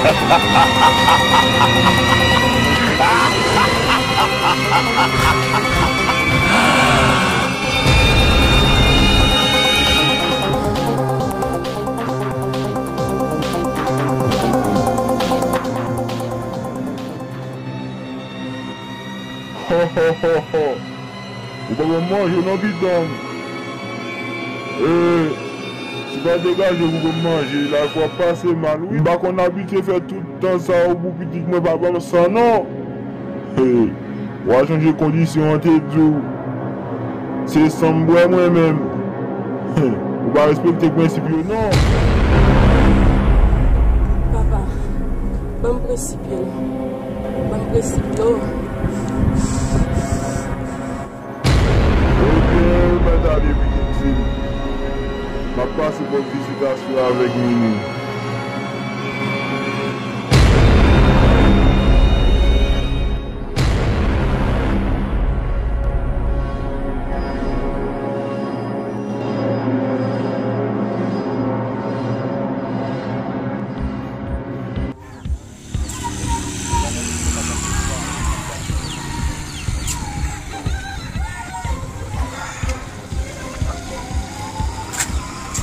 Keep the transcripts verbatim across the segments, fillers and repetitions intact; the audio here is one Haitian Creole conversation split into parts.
Ho, ho, ho, ho. Ou pa ban m manje non, pitit. E, si w pa degaje w pou ban m manje, lavi w ap pase mal, wi. M pa konn abitye fè tout tan sa yo pou pitit mwen pa ban m san, non. Hey, w a chanje kondisyon an te di w. Se san m bwè mwen menm. Ou pa respekte prensip yo, non. Papa, ban m prensip yo. Ban m prensip yo. Ebyen, ou mèt ale, pitit fi m. M ap pase pran vizitasyon avèk Mimi.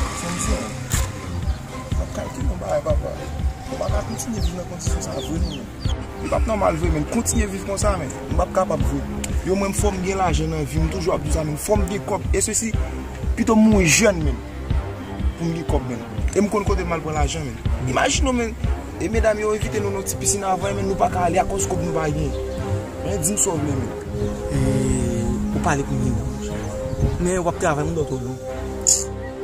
Santi, m ap kalkile yon bagay, papa. Ou pa ka kontinye viv nan kondisyon sa a vre, non, men. Li p ap nòmal vre, men. Kontinye viv konsa, men. M p ap kapab vre. Yo, mwen, fò m gen lajan nan vi m, m toujou ap di sa, men. Fò m gen kòb, e sesi, pito m mouri jèn, men. Pou m gen kòb, men. E m konn kote m al pran lajan, men. Imajine w, men, e medam yo envite nou nan ti pisin avan, men nou pa ka ale akoz kòb nou pa gen. Men, di m sa w vle, men. E, ou pale pou mwen, non. Men w ap travay, m dòt ou, non.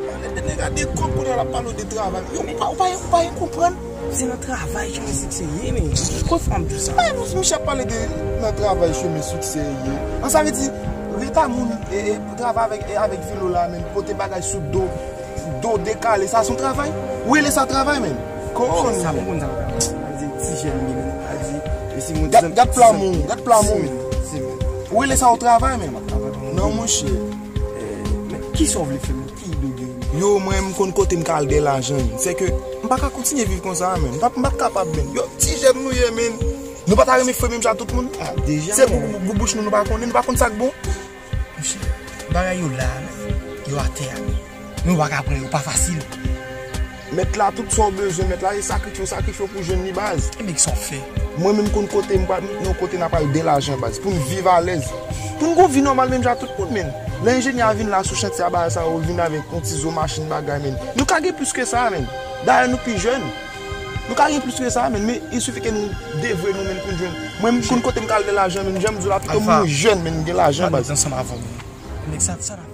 Pale de nèg a de kòb, kounye a l ap pale w de travay. Yo, ou pa, ou pa, ou pa konprann. Se nan travay chemen siksè ye, men. Konn fwa m di w sa. Ay, misye ap pale de nan travay chemen siksè ye. An, sa vle di, reta moun, e, e, travay avèk, e, avèk velo la, men, pote bagay sou do, do dekale, sa se yon travay? Ou rele sa travay, men? Kòman? Sa, m konn sa. Sa vle di, ti jèn li, men. Sa vle di, e si moun gad, gad plamou, gad plamou. Ou rele sa yon travay, men? Non, monchè. Men, kisa w vle fè, men? Ki ide w gen? Yo, mwen, m konn kote m ka al de lajan, men. Se ke m pa ka kontinye viv konsa, men. M p ap, m p ap kapab, men. Yo, ti jèn nou ye, men. Nou pa ta renmen fre menm jan tout moun? Ah, deja, se men, pou, pou, pou bouch nou, nou pa konnen, nou pa konn sa k bon. Monchè, bagay yo la, men. Yo atè a, men. Men w pa ka pran yo, pa fasil. Mèt la, tout sa w bezwen, mèt la, e sakrifye, w sakrifye w pou jwenn li, baz. E men, kisa w fè? Mwen menm konn kote m pral, nan kote n ap al de lajan, baz, pou n viv alèz. Pou n gon vi nòmal menm jan ak tout moun, men. Lè enjenyè a vin la sou chantye a, bagay sa yo, vin avèk yon ti zo machin bagay, men. Nou ka gen plis ke sa, men. Dayè, nou pi jèn. Nou ka gen plis ke sa, men. Men, il suffit ke nou devwe nou, men, pou n jwenn. Mwen, m konn kote m ka al de lajan, men. Jan m di w la, pito m mouri jèn, men, m gen lajan, baz. Ansanm avè w, men. Nèg sa, sa n ap fè?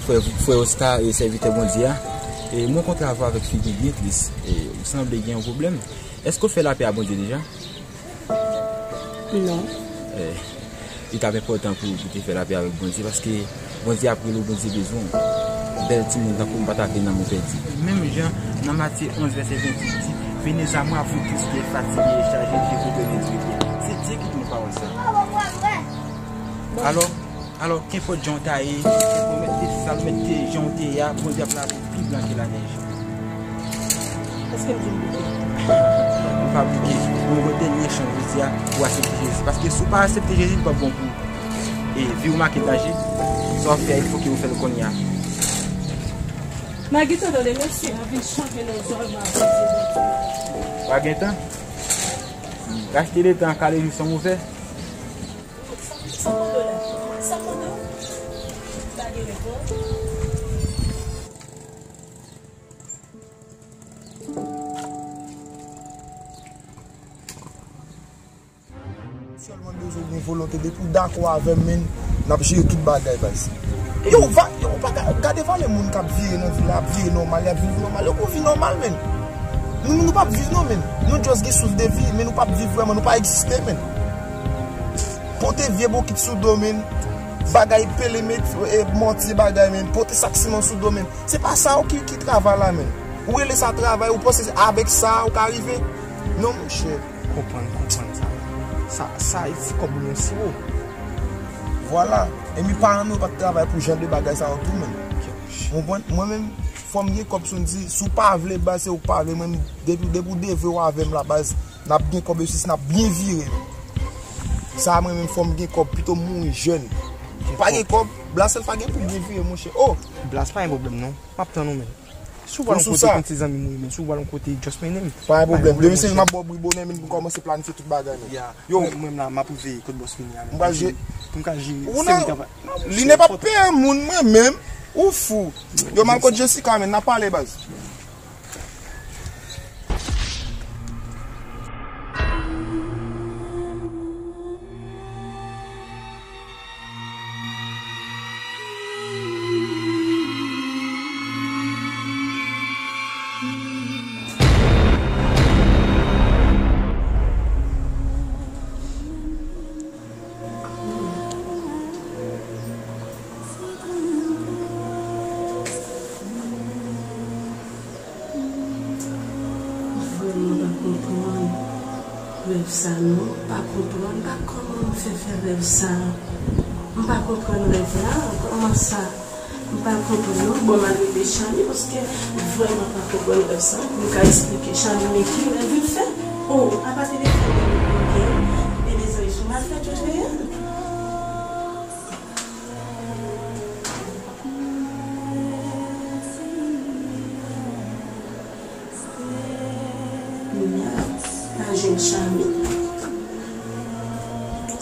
Frè, frè Oscar e sèvitè Bondye a. E mwen kontre avè w avèk figi byen tris. E ou sanble gen yon pwoblèm. Èske w fè lapè a Bondye deja? Non. Eh, li t ap enpòtan pou, pou w te fè lapè avèk Bondye, paske Bondye ap rele w, Bondye bezwen w. Bèl timoun tankou m pa ta vle nanm ou pèdi. Menm jan nan Matye onz vèsè venntuit di, Venez à moi, vous tous qui êtes fatigués et chargés, je vous donnerai du repos. Se Dye ki di nou pawòl sa. Alò, Alò, kenpòt jan w ta ye, kenpòt mèt te sal, mèt te jan w te ye a, Bondye ap lave w pi blan ke lanèj. Èske m di m bouke? Ou pa bouke. Nou yon dènye chans jodi a pou w aksepte Jezi. Paske si w pa aksepte Jezi, li p ap bon pou ou. E vi w make danje. Sa w ap fè a, il fo ke ou fè l kounye a. Maggie, tande, mesye an vin chanje nan zòn nan. Pa gen tan. Rachte letan, kale jou san mouvè. Sa mande w la? Sa mande w? Pa gen repons. Sèlman bezwen gen volonte, depi w dakò avè m, men, n ap jere tout bagay, baz. Yo, va, yo, ou pa ka, gade valè moun k ap vire nan vil la, ap vire nòmal, y ap viv nòmal, yo gon vi nòmal, men. Nou, nou p ap viv non, men. Nou just gen souf de vi, men nou p ap viv vrèman, nou pa egziste, men. Pote vye bokit sou do, men. Bagay pele, met, e, mòtye bagay, men pote sak siman sou do, men se pa sa w ki, ki travay la, men. Ou rele sa travay, ou panse se avèk sa ou ka rive? Non, monchè. Konprann, konprann sa. Sa, sa e ti kòb ou nan siwo. Vwala. Epi paran m yo pa t travay pou jan de bagay sa yo tou, men. Ou konprann? Mwen menm, fò m gen kòb sou m di, si w pa vle, baz, se ou k pa vle, mwen, depi, depi w devwe w avè m la, baz, n ap gen kòb, e si n ap byen vire, men. Sa mwen menm, fò m gen kòb, pito m mouri jèn. Pa gen kòb, Blasfèm pa gen pou byen vire, monchè. Oh! Blas, pa gen pwoblèm, non. M ap tann ou, men. Si w pral yon kote, konn ti zanmi m ou ye, men si w pral yon kote, just mennen m. Pa gen pwoblèm. Demen se m ap ba w bri bonè, men pou kòmanse planifye tout bagay, men. Yo, mwen, mwen la, m ap rive kot bòs vini a, men. M pral jere. Pou m ka jere. Ou nan, li ne pa peye moun, mwen menm. Ou fou. Yo, m al kot Jessica, men, n a pale, baz. Vrèman pa konprann rèv sa non, m pa konprann, m pa kòman m fè fè rèv sa. M pa konprann rèv la, kòman sa? M pa konprann non, bon, m al rele Chami paske m vrèman pa konprann rèv sa, pou m ka esplike Chami, men ki rèv li fè? Oh, apa telefòn li gen, e mezanmi, sou malfèt yo jwe a? Kounya, pa jwenn Chami.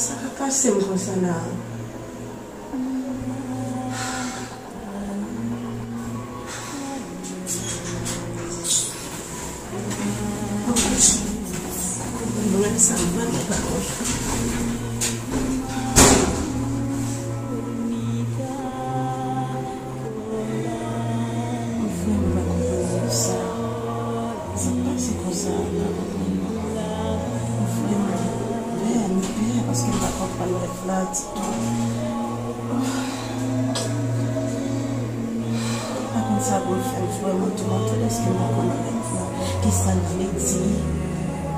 Sa ka pase m konsa la? Mwen sa mwen pa konn. Mwen vrèman pa konprann sa. Sa k pase konsa, m pa konprann non. Mwen vrèman pè, m pè paske m pa konprann rèv la ditou. M pa konn sa pou m fè, m vrèman toumante paske m pa konn rèv la. Kisa l vle di?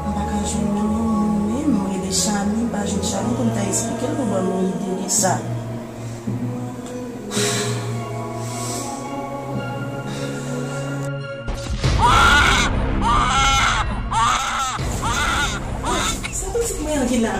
M pa ka jwenn menm yon moun menm. M rele Chami, m pa jwenn Chami pou m ta esplike l pou ban m yon ide de sa. Sa pitit mwen an ki la?